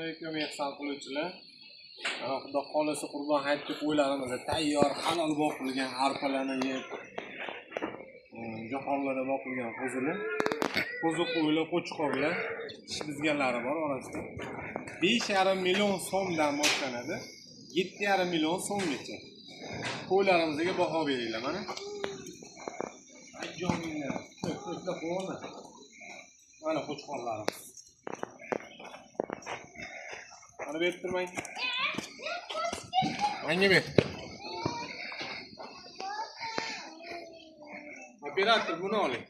Alaykum ehson qiluvchilar. Mana Xudo xolasa Qurbon hayitga qo'ylarimiz tayyor, halol boqilgan arpalarni yeb, jahonlarda boqilgan qo'zilar. Qo'zi qo'ylar, qo'chqorlar, tish buzganlari bor orasida. 5,5 million so'mdan boshlanadi. 7,5 million so'mgacha. Qo'ylarimizga baho beringlar mana. Joninglar, ko'p-ko'pda qo'yma. Mana qo'chqorlarimiz. Mana berib turmang. Menga ber. Operator buni oling.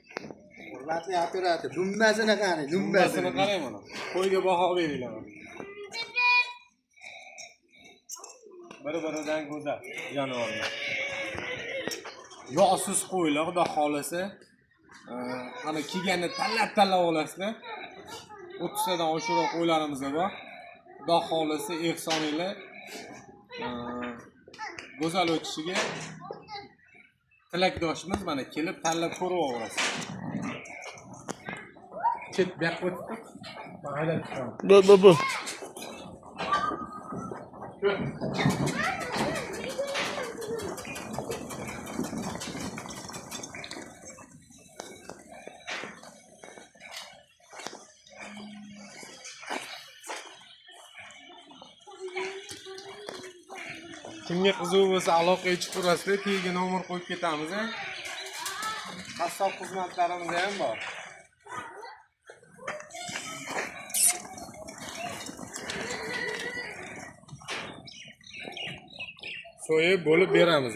Hurmatli operator, dummasini qarang, Dummasini qarang mana. Qo'yga baho beringlar mana. Bir-biridan go'zal jonivorlar. Yog'siz qo'ylar, Xudo xolasa. Mana kelganni tanlab-tanlab olasizlar. 30 tadan oshiqroq qo'ylarimiz bor. Xudo xolasa ehsoninglar go'zal o'tishiga tilakdoshimiz, mana kelib tanlab ko'rib olasiz. Chet bu yoqqa o'tib tur. Man haydab chiqaman. Bu bu bu. Kimga qiziq bo'lsa aloqaga chiqib turasizlar, tagiga nomer qo'yib ketamiz. Qassob xizmatlarimiz ham bor. So'yib bo'lib beramiz.